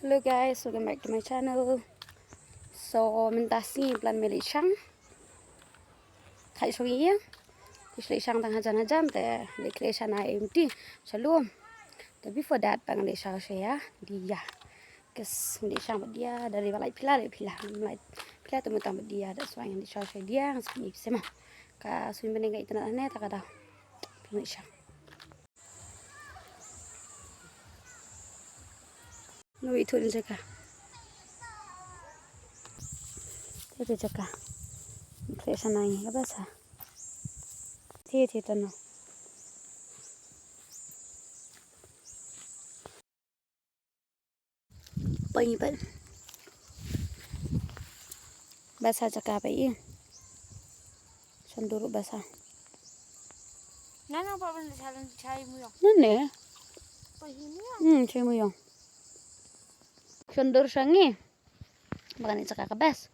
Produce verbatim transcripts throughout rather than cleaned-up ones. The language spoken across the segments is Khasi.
Hello guys, welcome back to my channel. So mynta sngi plan me leit shang. Khai shong ïa. Ki shlei shang tang hajan hajan te leit khlei shana em ti. Shalom. Te before that pang leit shang shaya dia. Kes leit shang ba dia dari ba leit pila leit pila. Leit pila tu mynta ba dia, that's why leit shang shaya dia ngas ni sema. Ka sui bene ka itna ne ta ka da. Leit shang. No itu ni jaka. Itu jaka. Khlei shana ngi ka basa. Ti ti tano. Pai pat. Basa jaka pai. Shon dur basa. Nana pa ban chai chai muyong. Nane. Pai hi muyong. Hmm, chai muyong. Shon dur shangi. Ba kane jaka ka best.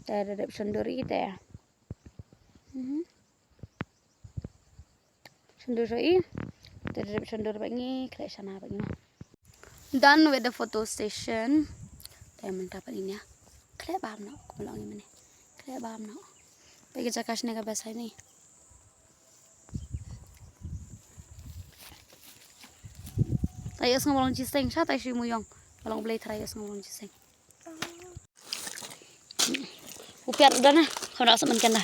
Te da dep shon dur ite. Mhm. Shon dur shangi. Te da dep shon dur ba ngi khlei shana ba ngi. Done with the photo session. Te mynta pat ngi nia. Khleh bam noh, kumba long ngi mynne. Khleh bam noh. Peit ka jaka shane ka best hangne. Trai ïohsngew ba long jingïaseng, sha trai shu muyong. Ba long Blei trai ïohsngew ba long jingïaseng. U piat u dona, kham rak sah man kanda.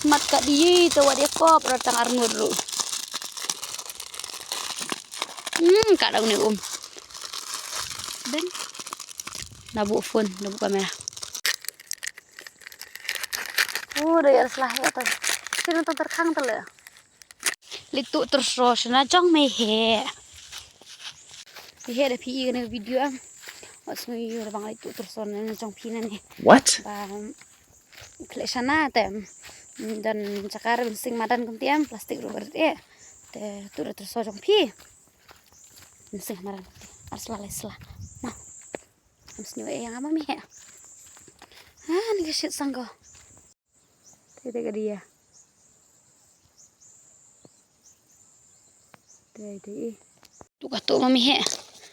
Smat ka dei, te wat ïa kop, rot tang arngut ruh. Hmm, ka dang ne um. Ben. Na buh phone, na buh kamera. Oh, da ïa slah ïa ta. Sini tang terkhang ta le. Leit tuh tyrso shana jong me he. Me he da phi i kane ka video am. Wat sngew ïoh da bang leit tuh tyrso na jong phi nane. What? Ba khleh shana te. Don jaka re ban sing madan kumti am, plastik ruh barit eh. Te tuh da tyrso jong phi. Ban sing madan kumti. Ar sla lai sla. Ma. Am sngew eh yang ama me he. Ah, ni ka shit sangko. Te te ka dia. Te te i. Tu ka tu ma mi he.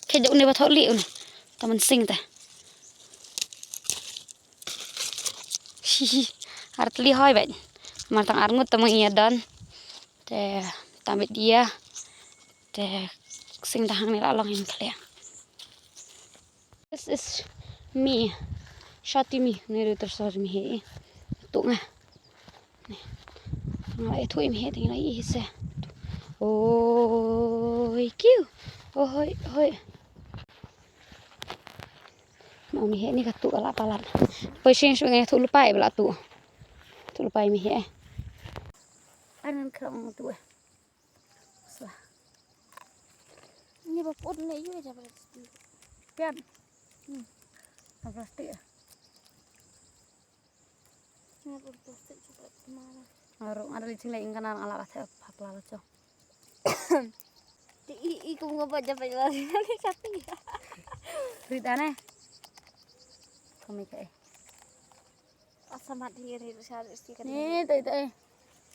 Ke jok ne ba thok li un. Ta man sing ta. Hi hi. Ar tli hoi ba. Mar tang arngut ta mang ia don. Te ta mit dia. Te sing ta hang ne la long hin khleh. This is me. Shati me. Ni ru tersor me he. Tu nga. Ni. Nga itu me he ting la i se. Oi kiu. Oh hoi hoi. Ma me he ni ka tu ala palat. Poi sing shu ngai tu lupai bela tu. Tu lupai me he. Anan kram tu eh. Sla. Ni ba put ne yu ja plastik. Pian. Hmm. Plastik ya. Ni ba plastik juga kemana? Aru ada licin lagi kan ala ala teh papla lo cok. Ti i i kum ngapa ja pa la ni kati. Berita ne. Kami kae. Asamat hi ri sa ri sti kan. Ni tai tai.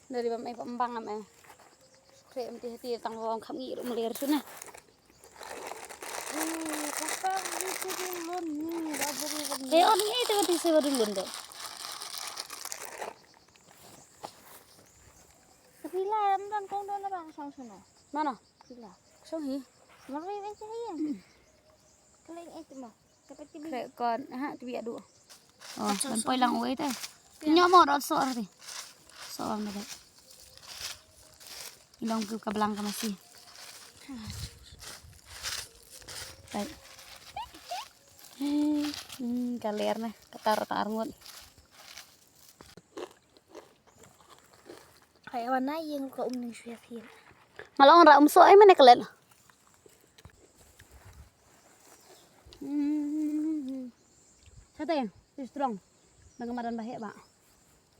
Dari bam ai pembang am ai. Kre em ti hati tang wong kham ngi ru melir suna. Ni kapa ni ti lon ni ba beri kan. Te on ngi te ti se ba dulun te. Pila am dan kong don abang sang suna. Mana? Pila. Song hi. Mari ben cahaya. Kalian itu mah. Kre kon ha tu biak du. Oh, ban poi lang uwei te. Nyo mo rot so arti. So am da. Ilong ku ka blang ka masi. Bai. Hmm, ka ler ne, ka tar ta arngut. Hai wan na ïeng ka um ning shuwa shuwa. Nga la ong ra um so ai mane klet. Hmm. Sate, tu strong. Nang madan ba heh ba.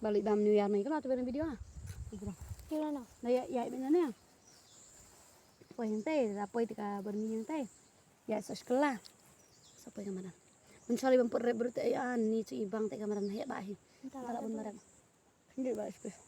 Balik bam New Year mai kena tu beren video ah. Strong. Kira na. Na ya ya benda ne. Poi hang tai, da poi tika ber mi hang tai. Ya so skela. So poi ka madan. Mun sali bam put rep berut ai an ni tu ibang tai ka madan heh ba hi. Entah lah bun madan. Hindi ba space.